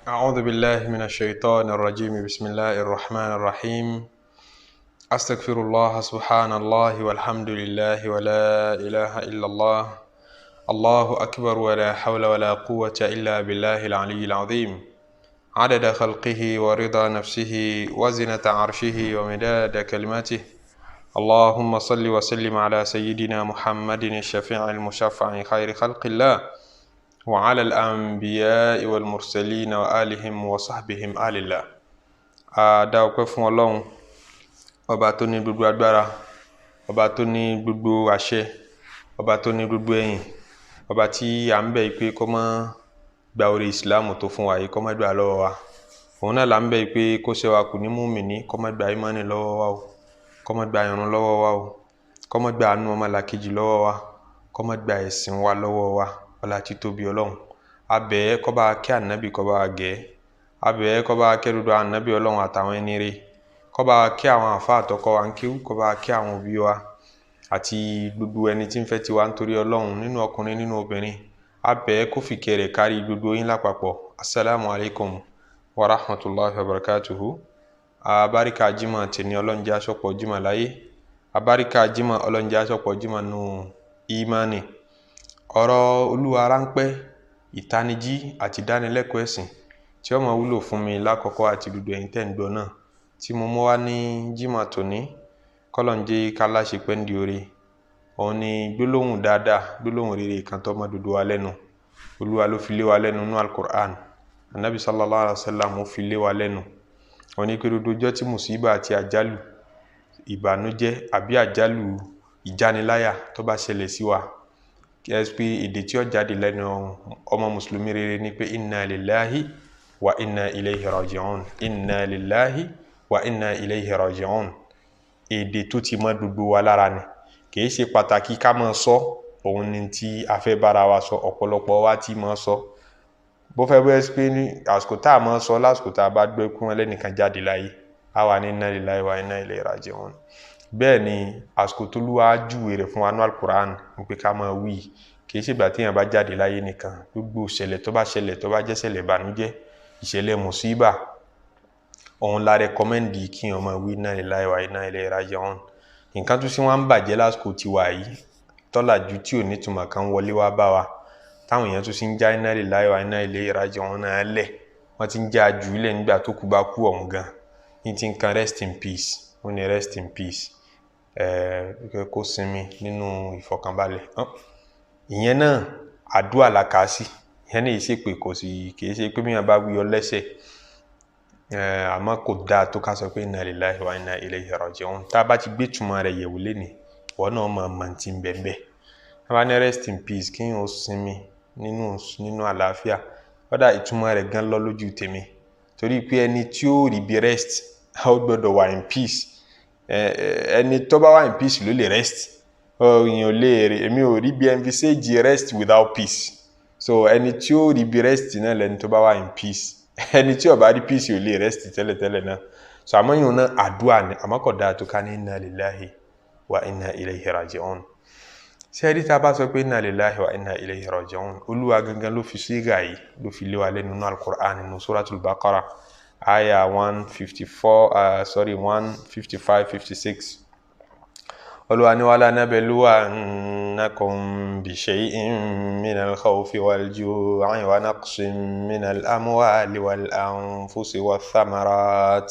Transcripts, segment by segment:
أعوذ بالله من الشيطان الرجيم. بسم الله الرحمن الرحيم. أستغفر الله، سبحان الله والحمد لله ولا إله إلا الله، الله أكبر، ولا حول ولا قوة إلا بالله العلي العظيم، عدد خلقه ورضا نفسه وزنة عرشه ومداد كلماته. اللهم صل وسلم على سيدنا محمد الشفيع المشفع خير خلق الله، وعلى الأنبياء والمرسلين وآلهم وصحبهم آل الله. A dá ọpẹ́ fún Ọlọ́run, ọba tó ní gbogbo agbára, ọba tó ní gbogbo àṣẹ, ọba tó ní gbogbo ẹ̀yìn, ọba tí à ń bẹ̀ pé kó má gba orí ìsìláàmù tó fún wa yìí, kó má gbà lọ́wọ́ wa. Òun náà là ń bẹ̀ pé kó ṣe wa kù ní mùmíní, kó má gba ìmánì lọ́wọ́ wa o, kó má gba ìrun lọ́wọ́ wa o, kó má gba àánú ọmọlàkejì lọ́wọ́ wa, kó má gba ẹ̀sìn wa lọ́wọ́ wa. Ọlá títóbi Ọlọ́run. A bẹ̀ ẹ́ kó bá kẹ́ ànábì, kó bá gẹ̀ ẹ́. A bẹ̀ ẹ́ kó bá kẹ́ gbogbo ànábì Ọlọ́run àtàwọn ẹni rere, kó bá kẹ́ àwọn àfáà àtọkọ wa ń kéwú, kó bá kẹ́ àwọn òbí wa àti gbogbo ẹni tí ń fẹ́ tiwa nítorí Ọlọ́run, nínú ọkùnrin, nínú obìnrin. A bẹ̀ ẹ́ kó fìkẹ́ rẹ̀ kárí gbogbo yín lápapọ̀. Asalaamu alaykum wa rahmatulahi wa barakatuhu. Abáríkà jimá tèmi, Ọlọ́run jẹ́ aṣọ́pọ̀ jimá láyé. Abáríkà jimá, Ọlọ́run jẹ́ aṣọ́pọ̀ jimá nù ìmánì. Ọ̀rọ̀ Olúwa ráńpẹ́, ìtanijí àti ìdánilẹ́kọ̀ọ́ ẹ̀sìn tí ó máa wúlò fún mi lákọ̀ọ́kọ́ àti gbogbo ẹ̀yin tẹ́ ń gbọ́ náà tí mo mú wá ní jímọ̀ tòní, kọ́lọ́n jẹ́ ká láṣepẹ́ ń di oore. Òun ni gbólóhùn dáadáa, gbólóhùn rere kan tó mọ́ dúdú wa lẹ́nu. Olúwa ló fi lé wa lẹ́nu nínú Al-Qur'an, Anabi sallallahu alayhi wa sallam fi lé wa lẹ́nu. Òun ni pé gbogbo ọjọ́ tí mùsíbà àti àjálù ìbànújẹ́ àbí àjálù ìjániláyà tó bá ṣẹlẹ̀ sí wa, sp èdè tí ó jáde lẹ́nu ọmọ mùsùlùmí rere ni pé inna lillahi wa inna ilayhi raji'un, inna lillahi wa inna ilayhi raji'un. Èdè tó ti mọ́ gbogbo wa lára ni, kìí ṣe pàtàkì ká máa sọ. Òun ni tí a fẹ́ bára wa sọ. Ọ̀pọ̀lọpọ̀ wa ti máa sọ bó fẹ́ bóyá pé ní àsìkò tá a máa sọ, lásìkò tá a bá gbé kún ẹlẹ́nìkan jáde láyé, a wà ní inna lillahi wa inna ilayhi raji'un. Bẹ́ẹ̀ ni àsìkò tó lúwa júwe rẹ̀ fún wa ní Al-Qur'an wípé ká máa wí, kìí ṣègbà téèyàn bá jáde láyé nìkan. Gbogbo ìṣẹ̀lẹ̀ tó bá ṣẹlẹ̀, tó bá jẹ́ ṣẹlẹ̀ ìbànújẹ́, ìṣẹ̀lẹ̀ mùsíbà, òun la recommend kí èèyàn máa wí inna lillahi wa inna ilayhi raji'un. Nǹkan tó sì wọ́n ń bàjẹ́ lásìkò tiwa yìí, tọ́làjú tí ò nítumọ̀ kan wọlé wá bá wa, táwọn èèyàn tó sì ń já inna lillahi wa inna ilayhi raji'un náà lẹ̀, wọ́n ti ń já jù ú lẹ̀ nígbà tó kú bá kú ọ̀hún gan ní ti ń kan rest in peace. Wọ́n ní rest in peace, kó sinmi nínú ìfọ̀kànbalẹ̀. Ìyẹn náà àdúrà la kà á sí. Ìyẹn ní ìṣe pé kò sí, kì í ṣe pé míyàn bá wí ọ lẹ́sẹ̀, àmọ́ kò dáa tó ká sọ pé inna lillahi wa inna ilayhi raji'un. Tá a bá ti gbé ìtumọ̀ rẹ̀ yẹ̀wò lénìí, ìwọ náà máa mọ̀ tí ń bẹ́ẹ̀ bẹ́ẹ̀. Tá a bá ní rest in peace, kí n ó sinmi nínú àlàáfíà, kódà ìtumọ̀ rẹ̀ gan lọ lójú tèmi, torí pé ẹni tí ó rí bí rest, ó gbọ́dọ̀ wà in peace. Ẹni tó bá wà in peace ló lè rest. Èèyàn lè rí, èmi ò rí bí envisage rest without peace. So ẹni tí ó rí bí rest náà lẹni tó bá wà in peace. Ẹni tí ó bá rí peace ò lè rest tẹ́lẹ̀tẹ́lẹ̀ náà. So àmọ́ yìí náà àdúrà ni, àmọ́ kò dáa tó ká ní inna lillahi wa inna ilayhi raji'un. Ṣé rí, tá a bá sọ pé inna lillahi wa inna ilayhi raji'un, Olúwa gangan ló fi sígà yìí, ló fi lé wa lẹ́nu nínú Al-Qur'an, nínú Suratul Baqara, aya 154, sorry, 155, 56. Olúwa ní wala nabluwannakum bishay'in minal khawfi wal ju'i wa naqsin minal amwali wal anfusi wath thamarat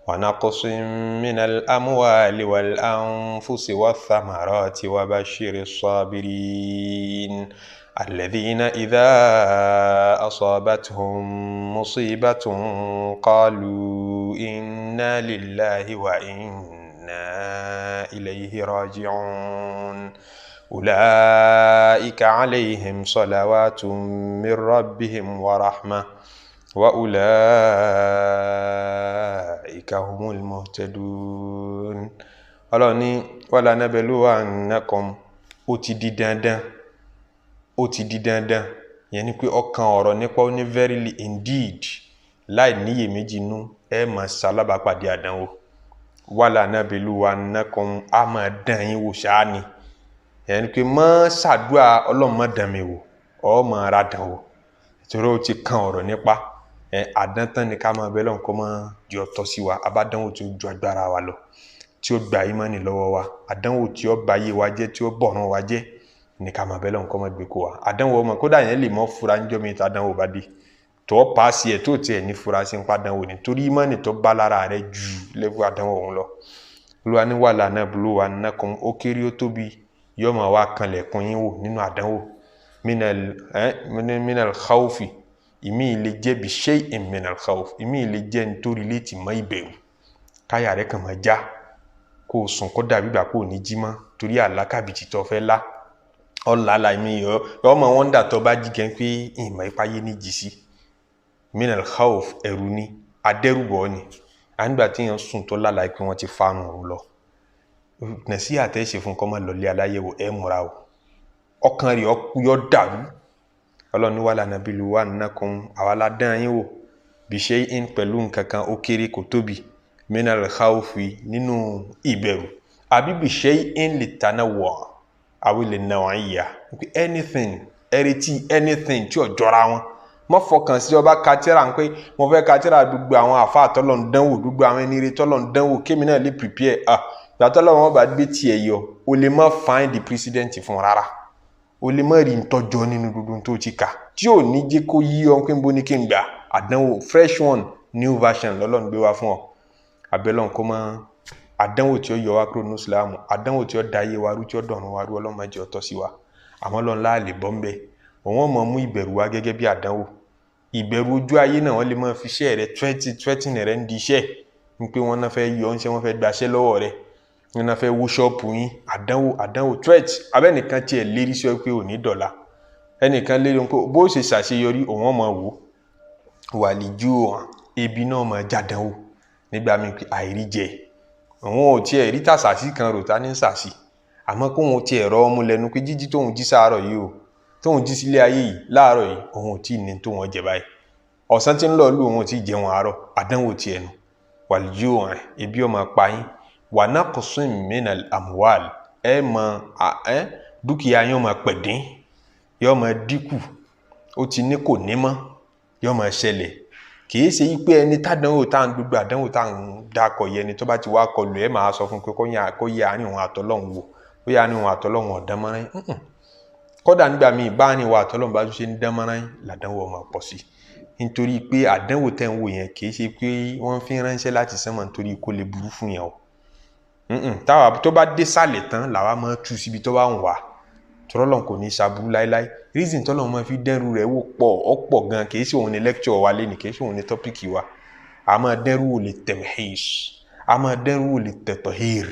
wa naqsin minal amwali wal anfusi wath thamarati wa bashiris sabirin alladhina idha asabathum musibatun qalu inna lillahi wa inna ilayhi raji'un ulaika alayhim salawatun min rabbihim wa rahmah wa ulaika humul muhtadun. Ọlọ́run ní wala nabluwannakum, ó ti di dandan, ó ti di dandan. Ìyẹn ni pé ọkàn ọ̀rọ̀ nípa ó ní verily, indeed, láì níyèméjì nú, ẹ máa ṣalábàápàdé àdánwò. Wala nabluwannakum, á máa dán yín wò ṣáá ni. Ìyẹn ni pé má ṣàdúrà Ọlọ́run má dán mi wò, ọ́ máa ra dán wò, torí ó ti kan ọ̀rọ̀ nípa. Àdántán ni ká máa bẹ lọ́n kọ́ máa jọ tọ́ sí wa. Abádánwò tí ó ju agbára wa lọ, tí ó gba ìmánì lọ́wọ́ wa, àdánwò tí ó ba ayé wa jẹ́, tí ó bọ̀ràn wa jẹ́, ní ká máa bẹ lọ́n kọ́ máa gbé kó wa. Àdánwò ọmọ kódà yẹn lè mọ́ fura ńjọ́ mi ta àdánwò bá dé tọ́ paasi ẹ̀ tó tiẹ̀ ní fura sí ń pa àdánwò ni, torí ìmánì tó bá lára rẹ̀ ju lẹ́fù àdánwò òun lọ. Olúwa ní wàhálà náà bulu wa nàkùn ó kéré ó tóbi yóò máa wá kanlẹ̀kùn yín wò nínú àdánwò. Minal khawfi, ìmí lè jẹ́ bi shay'in minal khawf, ìmí lè jẹ́ nítorí létí mọ́ ìbẹ̀rù, káyà rẹ̀ kàn máa já, kó o sùn kó dàbí ìgbà kó o ní jí mọ́ torí àlákàbìtì tó fẹ́ lá ọ̀làlà mi yọ ọmọ wọn dà tó bá jí gẹ́ pé ìmọ̀ ìpáyé ní jí sí. Minal khawf, ẹ̀rù ni, adẹ́rùbọ̀ ni. Ànígbà tí yẹn sùn tó lálàá pé wọ́n ti fanu òun lọ, nàṣí àtẹ̀ṣe fún kọ́ máa lọlé aláyẹ̀wò ẹ̀ múra o, ọkàn rẹ̀ yọ dàrú. Ọlọ́run ní wàhálà nàbílù wà nàkún, àwa la dán yín wò bìṣẹ́ in pẹ̀lú nǹkan kan ó kéré kò tóbi, minal khawfi nínú ìbẹ̀rù, àbí bìṣẹ́ in lè tanná wọ̀ àwọn lè nà wọ́n yà anything, ẹ̀rẹ̀tì anything tí ò jọra wọn. Má fọkàn sí ọba katira ń pé mo fẹ́ katira gbogbo àwọn àfa àtọ́lọ̀ ń dánwò, gbogbo àwọn ẹni rẹ tọ́lọ̀ ń dánwò, kémi náà lè prepare. Ah, gbàtọ́lọ̀ wọn bá gbé tiẹ̀ yọ, o lè má find the president fún rárá, o lè má rí ntọ́jọ́ nínú gbogbo tó ti kà tí ò ní jẹ́ kó yí ọ pé ń bó ní kí n gbà àdánwò fresh one, new version lọ́lọ́run gbé wá fún ọ. Abẹ́lọ́n kó mọ́ àdánwò tí ó yọ wá kúrò ní Ìsìlámù, àdánwò tí ó da ayé wa rú, tí ó dọ̀run wa rú, Ọlọ́run má jẹ́ ó tọ́ sí wa. Àmọ́ Ọlọ́run láàlè bọ́ ń bẹ̀, òun ọmọ mú ìbẹ̀rù wá gẹ́gẹ́ bí àdánwò. Ìbẹ̀rù ojú ayé náà wọ́n lè máa fi iṣẹ́ rẹ threatening rẹ ń di iṣẹ́ ń pé wọ́n náà fẹ́ yọ ọ́nṣẹ́, wọ́n fẹ́ gbaṣẹ́ lọ́wọ́ rẹ, wọ́n náà fẹ́ wó ṣọ́ọ̀pù yín. Àdánwò, àdánwò, threat. Abẹ́nìkan tiẹ̀ lérí sí ọ pé ò ní dọ̀la, ẹnìkan lérí pé bó ṣe ṣàṣeyọrí òun ọmọ wò wàlíjú hàn, ebi náà máa jàdánwò nígbà míì pé àìrí jẹ, òun ò tiẹ̀ rí tàṣàṣì kan rò ta ní ṣàṣì, àmọ́ kóun tiẹ̀ rọ ọmú lẹ́nu pé jíjí tóun jí sáárọ̀ yìí o, tóun jí sílé ayé yìí láàárọ̀ yìí, òun ò tí ì ní tó wọn jẹ báyìí, ọ̀sán tí ń lọ lù òun ò tí ì jẹun àárọ̀, àdánwò tiẹ̀ nù. Wàlíjú hàn, ebi ọmọ pa yín. Wà naqsin minal amwal, ẹ mọ ẹ dúkìá yín ọmọ pẹ̀dín, yọ ọmọ dínkù, ó ti ní kò ní mọ́, yọ ọmọ ṣẹlẹ̀. Kìí ṣe pé ẹni tádánwò tá à ń gbogbo àdánwò tá à ń dakọ̀ yẹ ni tó bá ti wá kọlù ẹ máa sọ fún pé kó yẹ àárín òun àtọ́lọ́hún wò, ó yẹ àárín òun àtọ́lọ́hún ọ̀dánmọ́rán. Kódà nígbà míì bá àárín wa àtọ́lọ́hún bá tún ṣe ń dánmọ́rán làdánwò ọmọ pọ̀ sí, nítorí pé àdánwò tẹ́ ń wò yẹn kìí ṣe pé wọ́n fi ránṣẹ́ láti sánmọ̀ nítorí kó lè burú fún yẹn o. Táwa tó bá dé sàlẹ̀ tán làwa máa tú síbi tó bá ń wà, tọ́lọ́n kò ní ṣàbúrú láéláé. Reason tọ́lọ́n máa fi dẹ́rù rẹ̀ wò pọ̀ ọ̀pọ̀ gan, kìí ṣe òun ni lecture wa lénìí, kìí ṣe òun ni tọ́pìkì wa. A máa dẹ́rù wò lè tamhis, a máa dẹ́rù wò lè tatahir,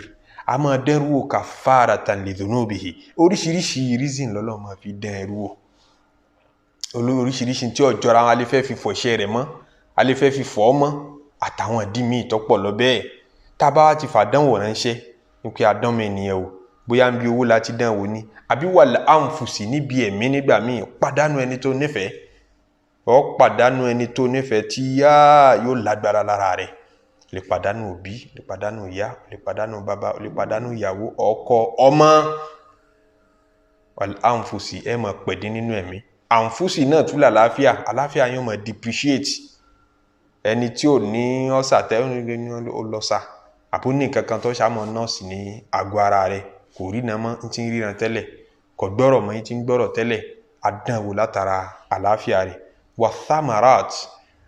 a máa dẹ́rù wò kafaratan li dhunubihi. Oríṣiríṣi reason lọ́lọ́run máa fi dẹ́rù wò, oríṣiríṣi tí ọjọ́ra wọn, a lè fẹ́ fi fọ̀ iṣẹ́ rẹ̀ mọ́, a lè fẹ́ fi fọ̀ ọ́ mọ́, àtàwọn ìdí míì tọ́pọ̀ lọ bẹ́ẹ̀. Tá a bá ti fàdánwò ránṣẹ́ ní pé àdánwò ènìyàn o, bóyá ń bi owó láti dánwò ni, àbí wà láǹfùsì níbi ẹ̀mí nígbà míì, pàdánù ẹni tó nífẹ̀ẹ́, ọ pàdánù ẹni tó nífẹ̀ẹ́ tí yóò lágbára lára rẹ̀, lè pàdánù òbí, lè pàdánù ìyá, lè pàdánù bàbá, lè pàdánù ìyàwó, ọkọ, ọmọ. Wà láǹfùsì ẹ̀ máa pẹ̀dín nínú ẹ̀mí. Àǹfùsì náà tún làlàáfíà, àlàáfíà yóò máa depreciate. Ẹni tí ò ní ọ̀sà tẹ́ ó lọ sà, àbó ní nǹkan kan tó ṣàmọ̀ nọ́ọ̀sì ní àgọ́ ara rẹ̀, kò rí iná mọ́, ń ti ń ríran tẹ́lẹ̀, kò gbọ́rọ̀ mọ́, ń ti ń gbọ́rọ̀ tẹ́lẹ̀, àdánwò látara àlàáfíà rẹ̀. Wà thamarat,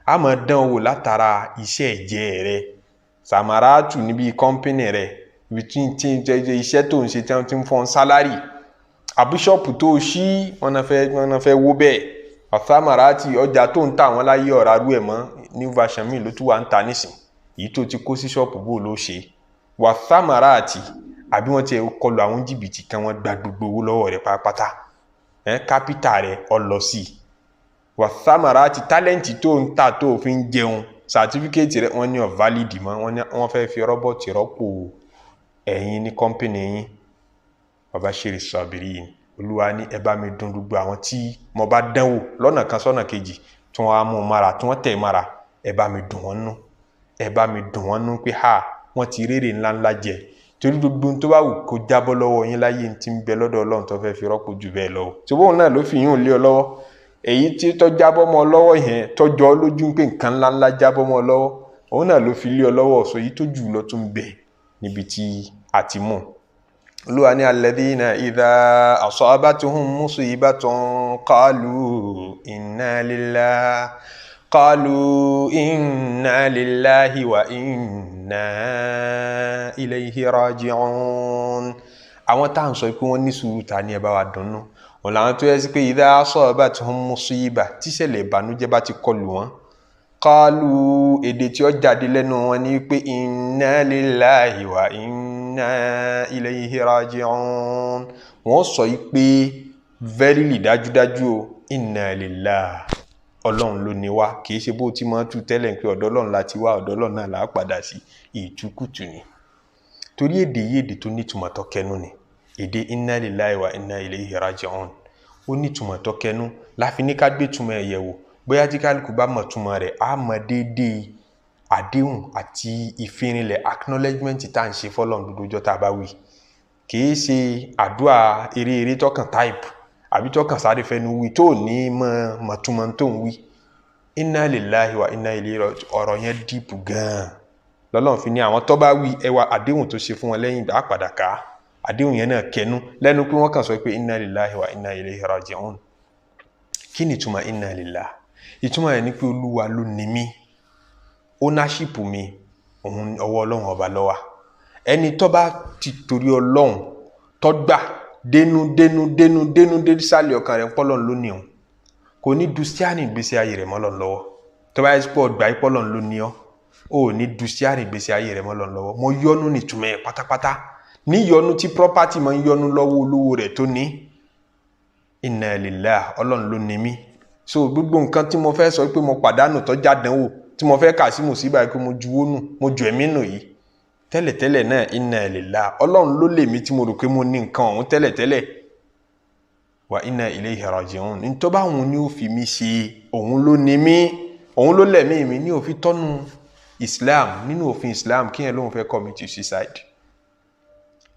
a máa dánwò látara iṣẹ́ ìjẹ́ rẹ̀. Samaratu níbi kọ́ńpínì rẹ̀, ibi tí iṣẹ́ tó ń ṣe tí wọ́n ti ń fọ́n sálárì, àbí ṣọ́ọ̀pù tó ṣí wọ́n náà fẹ́ wó bẹ́ẹ̀. Wà thamarati, ọjà tó ń tà wọ́n láyé ọ̀rá rú ẹ̀ mọ́, new version mi ló tún wà ń ta nísìn, èyí tó ti kó sí ṣọ́ọ̀pù bó ló ṣe. Wà thamarati, àbí wọ́n ti kọlu àwọn jìbìtì kan, wọ́n gba gbogbo owó lọ́wọ́ rẹ̀ pátápátá, kápítà rẹ̀ ọ lọ sí i. Wà thamarati, tálẹ́ǹtì tó ń tà tó fi ń jẹun, sàtífíkẹ́ẹ̀tì rẹ̀ wọ́n ní ọ̀ válìdì mọ́, wọ́n fẹ́ fi rọ́bọ̀tì rọ́pò ẹ̀yin ní kọ́ńpìnì yín. Bàbá ṣeré sàbìrì yìí, Olúwa ní ẹ bá mi dùn gbogbo àwọn tí mo bá dánwò lọ́nà kan sọ́nà kejì, tí wọ́n á mú mara, tí wọ́n tẹ̀ mara, ẹ bá mi dùn wọ́n nú, ẹ bá mi dùn wọ́n nú pé ha, wọ́n ti rérè ńláńlá jẹ. Torí gbogbo tó bá wù kó jábọ́ lọ́wọ́ yín láyé ti ń bẹ lọ́dọ̀ Ọlọ́run tó fẹ́ fi rọ́pò jù bẹ́ẹ̀ lọ. Ṣùgbọ́n òun náà ló fi yín lé ọ lọ́wọ́. Èyí tí tó jábọ́ mọ́ lọ́wọ́ yẹn tọ́jọ́ lójú pé nǹkan ńláńlá jábọ́ mọ́ lọ́wọ́, òun náà ló fi lé ọ lọ́wọ́. Sọ èyí tó jù lọ tún bẹ níbi tí a ti mú. Olúwa ní alladhina idha asabatuhum musibatun qalu inna lillahi qalu inna lillahi wa inna ilayhi raji'un. Àwọn tá à ń sọ pé wọ́n ní sùúrù ta ni ẹ bá wa dunnú, wọn làwọn tó yẹ sí pé idha asabatuhum musiba, tíṣẹ̀lẹ̀ ìbànújẹ́ bá ti kọlù wọn, qalu, èdè tí ó jáde lẹ́nu wọn ni pé inna lillahi wa inna ilayhi raji'un. Wọ́n sọ yìí pé verily, dájúdájú o, inna lillahi, Ọlọ́run ló ní wá. Kì í ṣe bó ti máa tú tẹ́lẹ̀ pé ọ̀dọ̀ Ọlọ́run la ti wá, ọ̀dọ̀ Ọlọ́run náà là á padà sí. Ìtukùtù ni, torí èdè yìí èdè tó nítumọ̀ tó kẹnu ni. Èdè inna lillahi wa inna ilayhi raji'un ó nítumọ̀ tó kẹnu, láfi ní ká gbé túmọ̀ ẹ̀ yẹ̀wò. Bóyá tí kálukú bá mọ̀ túmọ̀ rẹ̀, á mọ̀ déédéé àdéhùn àti ìfinrinlẹ̀ acknowledgement tá à ń ṣe fọlọ́run gbogbo ọjọ́ tá a bá wí. Kì í ṣe àdúrà eré eré tọkàn type àbí tọkàn sáré fẹnu wí tó ní mọ̀ mọ̀túmọ̀ tó ń wí. Inna lillahi wa inna ilayhi raji'un, ọ̀rọ̀ yẹn dìpù gan-an. Lọ́lọ́run fi ní àwọn tó bá wí ẹwà àdéhùn tó ṣe fún wọn lẹ́yìn ìgbà àpàdà ká àdéhùn yẹn náà kẹnu lẹ́nu pé wọ́n kàn sọ pé inna lillahi wa inna ilayhi raji'un. Kí ni ìtumọ̀ inna lillahi? Ìtumọ̀ yẹn ni pé Olúwa ló ní mí, ownership mi òun ọwọ́ Ọlọ́run ọba ló wà. Ẹni tó bá ti torí Ọlọ́run tó gbà dénú dénú dénú dénú dé sálẹ̀ ọkàn rẹ̀ pọ́lọ́n ló ní òun, kò ní du síárìn ìgbésí ayé rẹ̀ mọ́ Ọlọ́run lọ́wọ́. Tó bá yẹ kó gbà pọ́lọ́n ló ní ọ́, ò ní du síárìn ìgbésí ayé rẹ̀ mọ́ Ọlọ́run lọ́wọ́. Mo yọnu nìtumọ̀ ẹ̀ pátápátá, níyọnu tí property máa ń yọnu lọ́wọ́ olówó rẹ̀ tó ní. Inna lillahi, Ọlọ́run ló ní mí. So gbogbo nǹkan tí mo fẹ́ sọ pé mo pàdánù tó jádánwò tí mo fẹ́ kà sí mùsíbà pé mo juwó nù, mo ju ẹ̀mí nù yìí tẹ́lẹ̀tẹ́lẹ̀ náà, inna lillahi, Ọlọ́run ló lè mí tí mo rò pé mo ní nǹkan ọ̀hún tẹ́lẹ̀tẹ́lẹ̀. Wa inna ilayhi raji'un, nítorí báwọn ni ó fi mí ṣe, òun ló ní mí, òun ló lẹ̀mí mi. Ní òfin tọ́nu Islam, nínú òfin Islam, kíyẹn lóun fẹ́ commit suicide.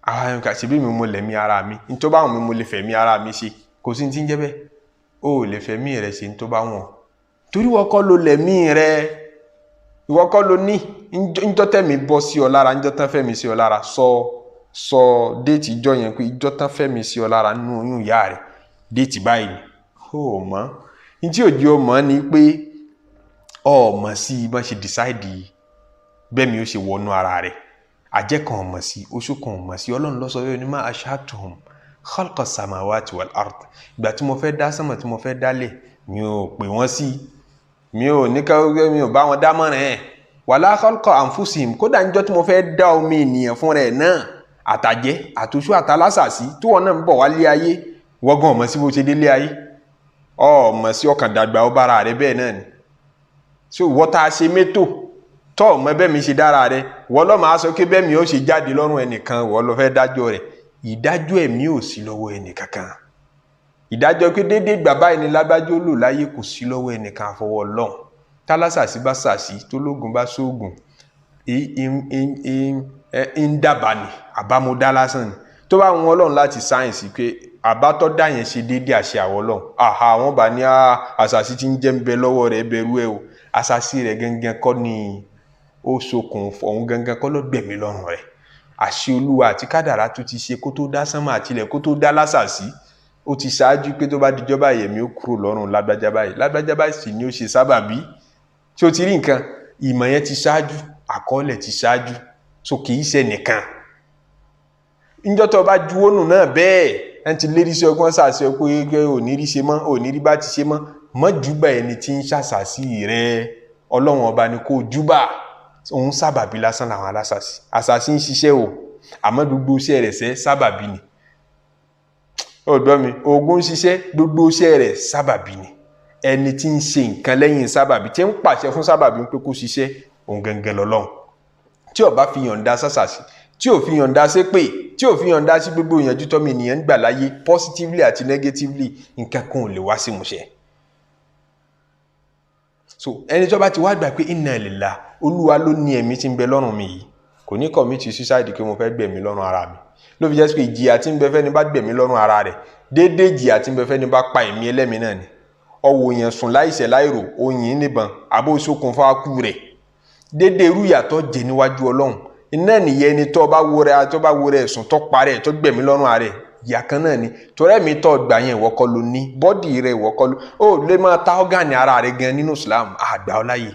Àwọn ẹ̀ka ṣe bí mi mo lẹ̀mí ara mi, nítorí báwọn mi mo lè fẹ̀mí ara mi ṣe, kò sí ní ti ń jẹ́ bẹ́ẹ̀. O ò lè fẹ̀mí rẹ ṣe ní tó bá wọn, torí wọ́n kọ́ ló lẹ̀mí rẹ, ìwọ kọ́ ló ní. Ńjọ́ tẹ̀mí bọ́ sí ọ lára, ńjọ́ tán fẹ̀mí sí ọ lára, sọ déètì ìjọ yẹn pé ìjọ tán fẹ̀mí sí ọ lára nínú oyún ìyá rẹ, déètì báyìí ni. Ó mọ̀ ní tí òjì ó mọ̀ ni pé ọ mọ̀ sí bọ́n ṣe decide bẹ́ẹ̀ mi ó ṣe wọnú ara rẹ̀. Àjẹ́ kan ò mọ̀ sí, oṣù kan ò mọ̀ sí, Ọlọ́run ló sọ bẹ́ẹ̀ ni ma ashhadtuhum khalqa samawati wal ard. Ìgbà tí mo fẹ́ dá sánmà, tí mo fẹ́ dálẹ̀, mi ò pè wọ́n sí, mi ò ní ká, mi ò bá wọn dámọ̀ràn ẹ̀. Wala khalqa anfusihim, kódà níjọ́ tí mo fẹ́ dá omi ènìyàn fún rẹ̀ náà, àtàjẹ́ àtòṣù àtàlásàsí tí wọn náà ń bọ̀ wálé ayé, wọ́gán ọmọ sí bó ṣe délé ayé, ọmọ sí ọkàn dàgbà ó bára rẹ bẹ́ẹ̀ náà ni. So ìwọ tá a ṣe mẹ́tò tọ́ ọmọ bẹ́ẹ̀ mi ṣe dára rẹ, wọ́n lọ́ máa sọ pé bẹ́ẹ̀ mi ó ṣe jáde lọ́rùn ẹnìkan, wọ́n lọ fẹ́ dájọ́ rẹ̀. Ìdájọ́ ẹ̀mí ò sí lọ́wọ́ ẹnìkankan. Ìdájọ́ pé déédéé gbà báyìí ni lágbájọ́ lò láyé kò sí lọ́wọ́ ẹnìkan àfọwọ́ Ọlọ́run. Tálásàsí bá sàsí, tólógun bá sóògùn, ń dábàá ni, àbámúdá lásán ni. Tó bá wọn Ọlọ́run láti sáyẹ̀nsì pé àbátọ́ dá yẹn ṣe déédéé àṣẹ àwọn Ọlọ́run, àhà àwọn bá ní àṣàṣì tí ń jẹ́ ń bẹ lọ́wọ́ rẹ̀ bẹ̀rù ẹ̀ o. Àṣàṣì rẹ̀ gangan kọ́ ni ó ṣokùn, òun gangan kọ́ ló gbẹ̀mí lọ́rùn rẹ̀. Àṣẹ Olúwa àti kádàrá tó ti ṣe kó tó dá sánmà àtilẹ̀, kó tó dá lásàsí, ó ti ṣáájú pé tó bá dijọ́ báyìí ẹ̀mí ó kúrò lọ́rùn lágbájá báyìí, lágbájá báyìí sì ni ó ṣe sábàbí. Tí o ti rí nǹkan, ìmọ̀ yẹn ti ṣáájú, àkọọ́lẹ̀ ti ṣáájú, so kì í ṣe nìkan. Níjọ́ tó o bá juwó nù náà bẹ́ẹ̀, ẹni tí lérí sí ọgbọ́n ṣàṣẹ pé ò ní rí ṣe mọ́, ò ní rí bá ti ṣe mọ́, mọ́ júbà ẹni tí ń ṣàṣàṣì rẹ. Ọlọ́run ọba ni kó júbà, òun sábàbí lásán làwọn alásàsì. Àṣàṣì ń ṣiṣẹ́ o, àmọ́ gbogbo iṣẹ́ rẹ̀ ṣẹ́ sábàbí ni. Ó gbọ́ mi, oògùn ń ṣiṣẹ́, gbogbo iṣẹ́ rẹ̀ sábàbí ni. Ẹni tí ń ṣe nǹkan lẹ́yìn sábàbí, tí ń pàṣẹ fún sábàbí pé kó ṣiṣẹ́, òun gangan lọ́lọ́run. Tí ó bá fi yọ̀ǹda sàṣàṣì, tí ò fi yọ̀ǹda ṣépè, tí ò fi yọ̀ǹda sí gbogbo ìyànjú tọ́mọ ènìyàn ń gbà láyé positively àti negatively, nǹkan kan ò lè wá sí ìmúṣẹ. So ẹni tó bá ti wá gbà pé inna lillahi, Olúwa ló ní ẹ̀mí tí ń bẹ lọ́rùn mi yìí, kò ní commit suicide pé mo fẹ́ gbẹ̀mí lọ́rùn ara mi. Ló fi jẹ́ pé ìjìyà tí ń bẹ fẹ́ni bá gbẹ̀mí lọ́rùn ara rẹ̀, déédéé ìjìyà tí ń bẹ fẹ́ni bá pa ẹ̀mí ẹlẹ́mìí náà ni. Ọwọ́ yẹn sùn láìṣẹ̀ láìrò, oyin níbọn àbó ṣokùnfà kú rẹ̀. Dédé irú ìyàtọ̀ jẹ níwájú Ọlọ́run iná nìyẹn. Ni tó bá wo rẹ̀, tó bá wo rẹ̀ sùn, tó parẹ́, tó gbẹ̀mí lọ́rùn rẹ̀, ìyà kan náà ni. Torí ẹ̀mí tó gbà yẹn, ìwọ kọ́ ló ní bọ́dì rẹ̀, ìwọ kọ́ ló ó lè máa ta ọ́gànì ara rẹ̀ gan nínú Islam. Àgbà ọ láyè,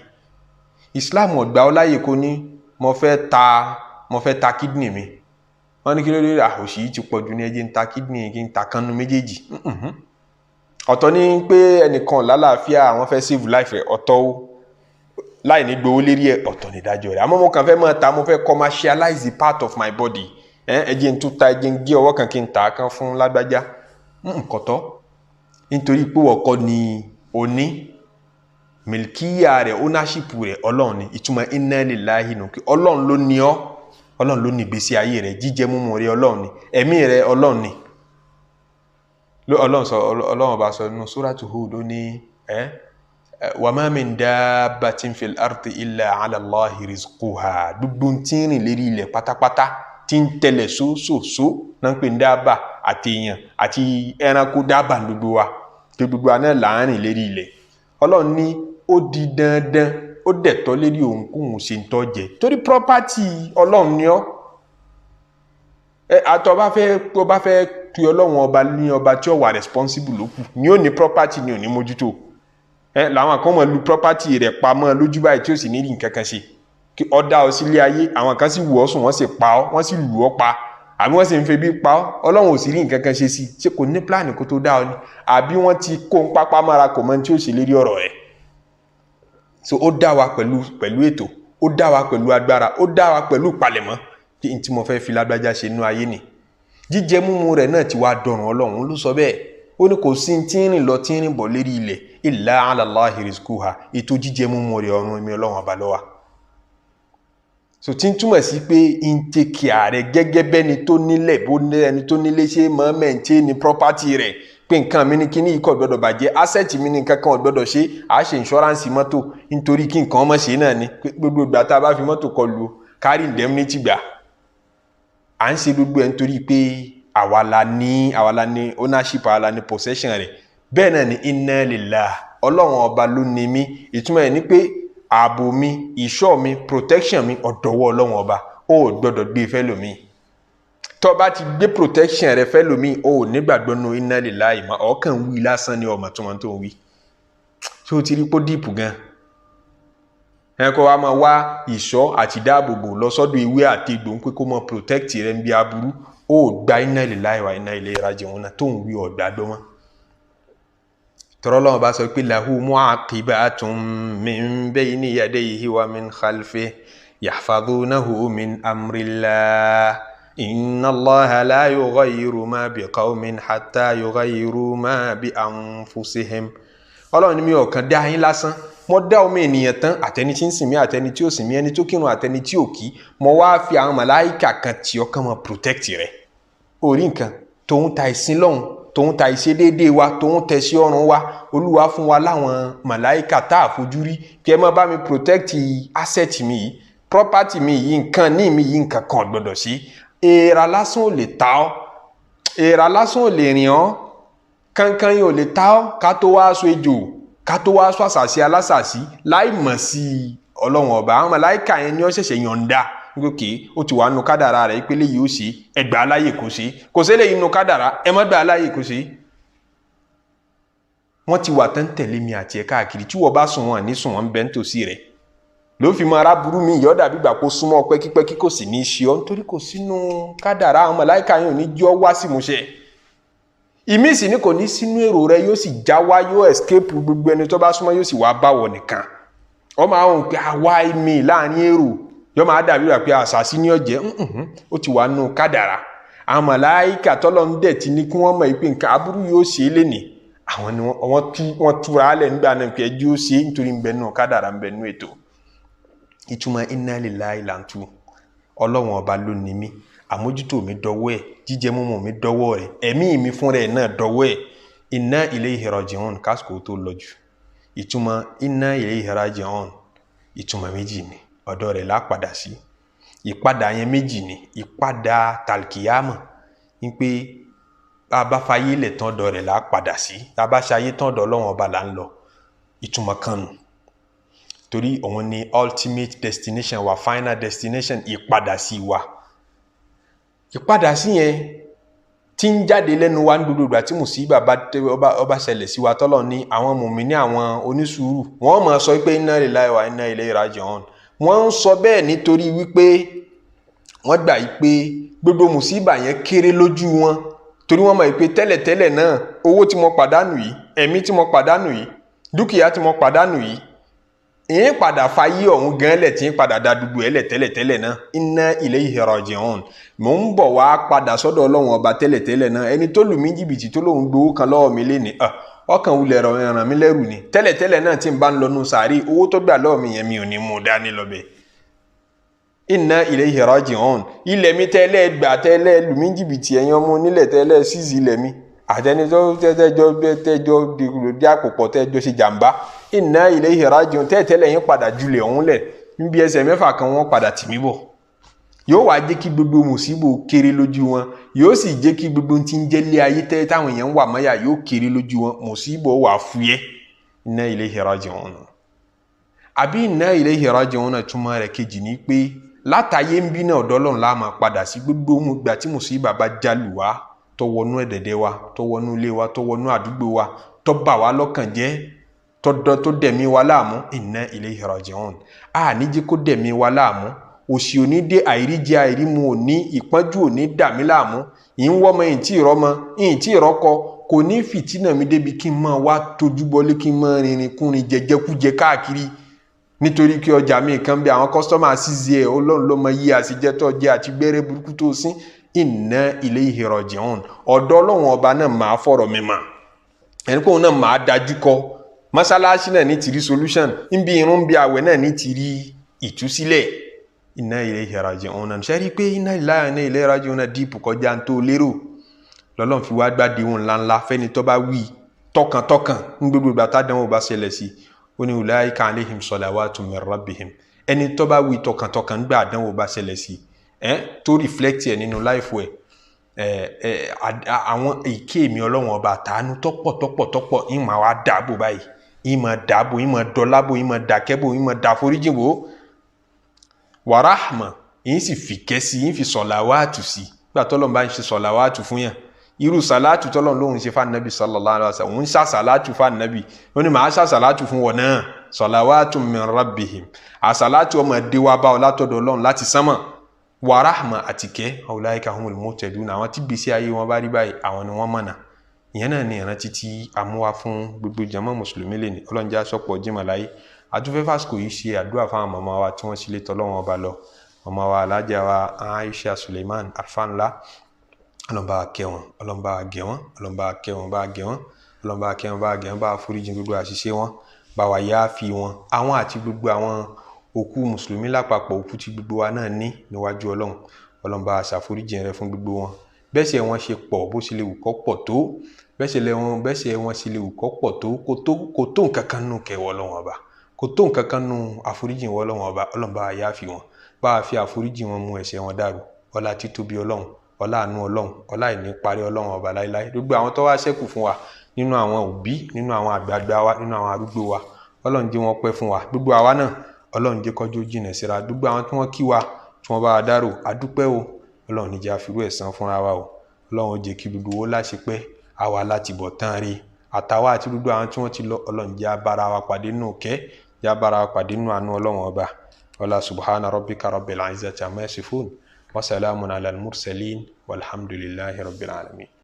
Islam ọ̀gbà ọ láyè kó ní mo fẹ́ ta kídìnì mi. Wọ́n ní kí ló dé? Àhòsí yìí ti pọ̀ jù ní, ẹjẹ́ ń ta kídìnì, kí n ta kánú méjèèjì. Ọ̀tọ̀ ní pé ẹnìkan lálàáfíà, àwọn fẹ́ save life rẹ̀, ọ̀tọ̀ o, láì ní gbowó lérí ẹ̀, ọ̀tọ̀ ní ìdájọ́ rẹ̀. Àmọ́ mo kàn fẹ́ máa ta, mo fẹ́ commercialize the part of my body, ẹ jẹ́ n tún ta, ẹ jẹ́ n gé ọwọ́ kan kí n tà á kan fún lágbájá, nkọ̀tọ́. Nítorí pé ọkọ ni òní milkiya rẹ̀, ownership rẹ̀, Ọlọ́run ni. Ìtumọ̀ inna lillahi nù kí Ọlọ́run ló ní ọ́, Ọlọ́run ló ní ìgbésí ayé rẹ̀, jíjẹ múmu rẹ̀ Ọlọ́run ni, ẹ̀mí rẹ̀ Ọlọ́run ni. Ọlọ́run sọ, Ọlọ́run ọba sọ nínú Suratu Hud, ó ní wa ma min dabbatin fil ardi illa ala Allahi rizquha. Gbogbo tí ń rìn lérí ilẹ̀ pátápátá, tí ń tẹ̀lẹ̀ sósòsó náà ń pè ní dábà, àti èèyàn àti ẹranko, dábà gbogbo wa, tó gbogbo wa náà là ń rìn lérí ilẹ̀. Ọlọ́run ní ó di dandan, ó dẹ̀tọ́ lérí òun kóun ṣe ń tọ́ jẹ, torí property Ọlọ́run ni ọ́. Àtọ́ bá fẹ́ pe Ọlọ́run ọba ní ọba tí ó wà responsible ló kù ni ó ní property ni ò ní mójútó. Làwọn kan mọ̀ lu property rẹ̀ pamọ́ lójú báyìí tí ó sì ní rí nǹkan kan ṣe. Kí ọ dá ọ sílé ayé, àwọn kan sì wù ọ́ sùn, wọ́n sì pa ọ́, wọ́n sì lù ọ́ pa, àbí wọ́n sì ń febi pa ọ́, Ọlọ́run ò sì rí nǹkan kan ṣe sí i. Ṣé kò ní pílánì kó tó dá ọ ni? Àbí wọ́n ti kó ń pápá mára, kò mọ tí ó ṣe lérí ọ̀rọ̀ rẹ̀? So ó dá wa pẹ̀lú ètò, ó dá wa pẹ̀lú agbára, ó dá wa pẹ̀lú ìpalẹ̀mọ́ kí n tí mo fẹ́ fi lágbájá ṣe nínú ayé ni. Jíjẹ múmu rẹ̀ náà ti wá dọ̀rùn Ọlọ́run ló sọ bẹ́ẹ̀. Ó ní kò sí tí ń rìn lọ tí ń rìn bọ̀ lérí ilẹ̀ illa ala Allahi rizquha. Ètò jíjẹ múmu rẹ̀ ọ̀run mi Ọlọ́run ọba ló wà. So tí ń túmọ̀ sí pé ń take care rẹ̀ gẹ́gẹ́ bẹ́ni tó nílẹ̀, bó ẹni tó nílé ṣe máa maintain ní property rẹ̀, pé nǹkan mi ní kíní ikọ̀ gbọ́dọ̀ bàjẹ́, asset mi ní nǹkan kan ò gbọ́dọ̀ ṣe. À ṣe insurance mọ́tò nítorí kí nǹkan ọmọ ṣe náà ni. Gbogbo ìgbà tá a bá fi mọ́tò kọlu, kárí indemnity gbà. À ń ṣe gbogbo ẹ̀ nítorí pé àwa la ní, àwa la ní ownership, àwa la ní possession rẹ̀. Bẹ́ẹ̀ náà ni inna lillahi, Ọlọ́run ọba ló ní mí. Ìtumọ̀ ẹ̀ ni pé ààbò mi, ìṣọ́ mi, protection mi, ọ̀dọ̀wọ́ Ọlọ́run ọba. Ó gbọ́dọ̀ gbé fẹ́ lómi. Tó bá ti gbé protection rẹ fẹ́ lómi, ó nígbàgbọ́ nínú inna lillahi mọ́, ọkàn wí lásán ni, ọmọ tó wọn tó ń wí. Tí o ti rí pó deep gan, ẹ kó wa máa wá ìṣọ́ àti dáàbòbò lọ sọ́dọ̀ ewé àti egbò ń pé kó máa protect rẹ ń bí aburú, ó gba inna lillahi wa inna ilayhi raji'un náà tó ń wí ọ̀gbà gbọ́ mọ́. Tọ́rọ́ lọ́wọ́ bá sọ pé lahu mu'aqibatun min bayni yadayhi wa min khalfihi yahfazunahu min amrillah inna Allaha la yughayyiru ma biqawmin hatta yughayyiru ma bi anfusihim. Ọlọ́run ní mi ò kàn dá yín lásán, mo dá ọmọ ènìyàn tán, àtẹni tí ń sìn mí, àtẹni tí ò sìn mí, ẹni tó kírun, àtẹni tí ò kí, mo wá fi àwọn màláìkà kan tí ọkàn mọ protect rẹ. Orí nǹkan tòun ta ìsìn lọ́hùn, tòun ta ìṣe déédéé wa, tòun tẹ̀sí ọrùn wa, Olúwa fún wa láwọn màláìkà tá a fojú rí kí ẹ má bá mi protect asset mi yìí, property mi yìí, nǹkan ní mi yìí, nǹkan kan gbọ́dọ̀ sí. Èèrà lásán ò lè ta ọ́, èèrà lásán ò lè rìn ọ́, kankan yìí ò lè ta ọ́, ká tó wá aṣọ ejò, ká tó wá aṣọ àṣàṣì alásàṣì láì mọ̀ sí Ọlọ́run ọba. Àwọn màláìkà yẹn ni ó ṣẹ̀ṣẹ̀ yọ̀ǹda gòkè, ó ti wà nù kádàrá rẹ̀ ìpele yìí ó ṣe, ẹgbàá láyè kó ṣe, kò sí eléyìí nù kádàrá, ẹ má gbàá láyè kó ṣe. Wọ́n ti wà tán tẹ̀lé mi àti ẹ̀ káàkiri. Tí wọ́n bá sùn, wọn ní sùn, wọn bẹ́ ń tòsí rẹ̀ ló fi máa ráburú mi ìyọ́ dàbí ìgbà kó súnmọ́ pẹ́kípẹ́kí, kò sì ní í ṣe ọ́, nítorí kò sínú kádàrá. Àwọn màláìka yẹn ò ní jọ́ wá sí ìmúṣẹ. Ìmí sì ni kò ní sínú èrò rẹ, yóò sì já wá, yóò escape gbogbo ẹni tó bá súnmọ́, yóò sì wá báwọ̀ nìkan. Wọ́n máa ń pè àwa mi láàrin èrò, yóò máa dàbí wà pé àṣàṣì ní ọ̀jẹ̀. Ó ti wà nù kádàrá. Àwọn màláìka tọ́lọ́ ń dẹ̀ ti ní kí wọ́n mọ̀ pé nǹkan aburú yóò ṣe é lénìí, àwọn ni wọ́n túra lẹ̀ nígbà náà pé ẹjọ́ ṣe é, nítorí ń bẹ nù kádàrá, ń bẹ nù ètò. Ìtumọ̀ inna lillahi là ń tú. Ọlọ́run ọba ló ní mí, àmójútó mi dọwọ́ ẹ̀, jíjẹ múmu mi dọwọ́ rẹ̀, ẹ̀mí mi fún rẹ̀ náà dọwọ́ ẹ̀. Inna ilayhi raji'un, kásìkò tó lọ jù. Ìtumọ̀ inna ilayhi raji'un, ìtumọ̀ méjì ni. Ọ̀dọ̀ rẹ̀ lápadà sí. Ìpadà yẹn méjì ni. Ìpadà tàlkìyàmọ̀ ní pé Bá a bá fayé lẹ̀ tán, ọ̀dọ̀ rẹ̀ là á padà sí. Tá a bá ṣayé tán, ọ̀dọ̀ Ọlọ́run Ọba là ń lọ. Ìtumọ̀ kan nù, torí òun ni ultimate destination wa, final destination, ìpadà sí wa. Ìpadà sí yẹn tí ń jáde lẹ́nu wa ní gbogbo ìgbà tí mùsíbà bá ọba ṣẹlẹ̀ sí wa, tọ́lọ̀ ní àwọn mùmíní, àwọn onísùúrù, wọ́n máa sọ pé inna lillahi wa inna ilayhi raji'un. Wọ́n ń sọ bẹ́ẹ̀ nítorí wípé wọ́n gbà yí pé gbogbo mùsíbà yẹn kéré lójú wọn, torí wọ́n mọ̀ yí pé tẹ́lẹ̀tẹ́lẹ̀ náà, owó tí mo pàdánù yìí, ẹ̀mí tí mo pàdánù yìí, dúkìá tí mo pàdánù yìí, ìyẹn padà fayé ọ̀hún gan lẹ̀, tí ń padà da dúdú ẹ̀ lẹ̀ tẹ́lẹ̀tẹ́lẹ̀ náà. Inna ilayhi raji'un, mò ń bọ̀ wá padà sọ́dọ̀ Ọlọ́run Ọba tẹ́lẹ̀tẹ́lẹ̀ náà. Ẹni tó lù mí jìbìtì, tó lóun gbowó kan lọ́wọ́ mi lénìí, ọkàn wulẹ̀ ràn mí lẹ́rù ni. Tẹ́lẹ̀tẹ́lẹ̀ náà, tí n bá ń lọ nù sàárì, owó tó gbà lọ́wọ́ mi yẹn, mi ò ní mú un dání lọ bẹ́ẹ̀. Inna ilayhi raji'un. Ilẹ̀ mi tẹ́lẹ̀ gbà, tẹ́lẹ̀ lù mí jìbìtì, ẹ̀yin ọmọ onílẹ̀ tẹ́lẹ̀ síìsì ilẹ̀ mi, àtẹnitọ́ tẹ́jọ́ tẹ́jọ́ dí àpòpọ̀, tẹ́jọ́ ṣe jàǹbá, inna ilayhi raji'un, tẹ́tẹ́lẹ̀ yín padà julẹ̀ ọ̀hún lẹ̀ níbi ẹsẹ̀ mẹ́fà kan, wọ́n padà tì mí bọ̀. Yóò wá jẹ́ kí gbogbo mùsíbò kéré lójú wọn, yóò sì jẹ́ kí gbogbo tí ń jẹ́ lé ayé tẹ́ táwọn èèyàn ń wà mọ́yà yóò kéré lójú wọn, mùsíbò wà fúyẹ́. Inna ilayhi raji'un. Àbí inna ilayhi raji'un náà, túmọ̀ rẹ̀ kejì ní pé látàyé ń bí náà, ọ̀dọ̀ Ọlọ́run la máa padà sí. Gbogbo ìgbà tí mùsíbà bá jálù wá, tó wọnú ẹ̀dẹ̀dẹ̀ wa, tó wọnú ilé wa, tó wọnú àdúgbò wa, tó bà wá lọ́kàn jẹ́, tó dẹ̀mí wa láàmú, inna ilayhi raji'un. A ní jẹ́ kó dẹ̀mí wa láàmú. Òṣì òní dé, àìríjẹ àìrímu òní, ìpọ́njú òní dà mí láàmú. Ìń wọ́mọ, ìǹ tí ìrọ́mọ, ìǹ tí ìrọ́kọ, kò ní fìtínà mi débi kí n máa wá tójú bọlé, kí n máa rìnrìn kúrin jẹjẹkújẹ káàkiri nítorí kí ọjà mi kan bí àwọn customer ṣíṣe ẹ̀. Ọlọ́run ló mọ yí àṣejẹ́ tó jẹ́ àti gbẹ́rẹ́ burúkú tó sín. Inna ilayhi raji'un. Ọ̀dọ̀ Ọlọ́run Ọba náà máa fọ̀rọ̀ mi mà, ẹni kóun náà máa dájú kọ. Mọ́sálásí náà ní ti rí solution níbi irun, bí àwẹ̀ náà ní ti rí ìtúsílẹ̀. Inna ilayhi raji'un náà ṣe rí i pé inna lillahi wa inna ilayhi raji'un náà deep kọjá tó lérò. Lọ́lọ́run fi wá gbádìí ńláńlá fẹ́ni tó bá wí tọkàntọkàn ní gbogbo ìgbà tádánwò bá ṣẹlẹ̀ sí. Ó ní ulaika alayhim salawatun min rabbihim. Ẹni tó bá wí tọkàntọkàn nígbà àdánwò bá ṣẹlẹ̀ sí ẹ, tó reflect ẹ nínú life ẹ, àwọn ìké mi Ọlọ́run Ọba àtàánú tọ́pọ̀ tọ́pọ̀ tọ́pọ̀, ìmọ̀ wa dàbò báyìí, ìmọ̀ dàbò, ìmọ̀ dọ́lábò, ìmọ̀ dàkẹ́bò, ìmọ̀ dàforíjìbò, wa rahma, yìí sì fi kẹ́sí, yìí fi sọ̀làwátù sí. Nígbà tọ́lọ́run bá ń ṣe sọ̀làwátù fún yàn, irú sàlátù tọ́lọ́run lóhun ṣe fún Ànábì sallallahu alaihi wasallam, òun ṣá sàlátù fún Ànábì, ó ní màá ṣá sàlátù fún wọn náà. Sọ̀làwátù min rabbihim, àsàlátù ọmọ dé wá bá ọ látọ̀dọ̀ Ọlọ́run láti sánmọ̀, wa rahma, àtìkẹ́. Ulaika humul muhtadun. Àwọn tí gbèsè ayé wọn bá rí báyìí, àwọn ni wọ́n mọ̀nà. Ìyẹn náà ni ìrántí tí a mú wá fún gbogbo jàmá mùsùlùmí lè ní. Ọlọ́run jẹ́ àsọpọ̀ jimá láyé. Àtúnfẹ́ fásitì yìí ṣe àdúrà fáwọn màmá wa tí wọ́n sì lè tọ́lọ́wọ́n ọba lọ, màmá wa alájà wa Aisha Suleiman Alfanla. Ọlọ́run bá kẹ́ wọn, Ọlọ́run bá gẹ̀ wọ́n, Ọlọ́run bá kẹ́ wọn, bá gẹ̀ wọ́n, Ọlọ́run bá kẹ́ wọn, bá gẹ̀ wọ́n, bá foríjì gbogbo àṣìṣe wọn, bá wa yááfì wọn, àwọn àti gbogbo àwọn òkú mùsùlùmí lápapọ̀, òkú tí gbogbo wa náà ní níwájú Ọlọ́run. Ọlọ́run bá ṣàforíjì rẹ̀ fún gbogbo wọn. Bẹ́sẹ̀ wọn ṣe pọ̀, bó ṣe lè wù kó pọ̀ tó, bẹ́sẹ̀ wọn ṣe lè wù kó pọ̀ tó, kò tó nǹkan kan nù kẹwọ́ Ọlọ́run Ọba, kò tó nǹkan kan nù àforíjì wọn. Ọlọ́run Ọba, Ọlọ́run bá yááfì wọn, bá fi àforíjì wọn mú ẹ̀ṣẹ̀ wọn dàrú. Ọlá títóbi Ọlọ́run, ọlá àánú Ọlọ́run, ọlá ìní parí Ọlọ́run Ọba láéláé. Gbogbo àwọn tó wá ṣẹ́kù fún wa nínú àwọn òbí, nínú àwọn àgbààgbà wa, nínú àwọn arúgbó wa, Ọlọ́run jẹ́ wọn pẹ́ fún wa. Gbogbo àwa náà, Ọlọ́run jẹ́ kọjú jìnà síra. Gbogbo àwọn tí wọ́n kí wa, tí wọ́n bá wa dárò, àdúpẹ́ o. Ọlọ́run ní jẹ́ àfirú ẹ̀san fúnra wa o. Ọlọ́run ó jẹ́ kí gbogbo owó láṣepẹ́ àwa láti bọ̀ tán rí àtàwa àti gbogbo àwọn tí wọ́n ti lọ. Ọlọ́run jẹ́ abára wa pàdé nù kẹ́, jẹ́ abára wa pàdé nù àánú Ọlọ́run Ọba. Ọlá subhana rabbika rabbil izzati amma yasifun wa salamun ala al-mursalin walhamdulillahi rabbil alamin.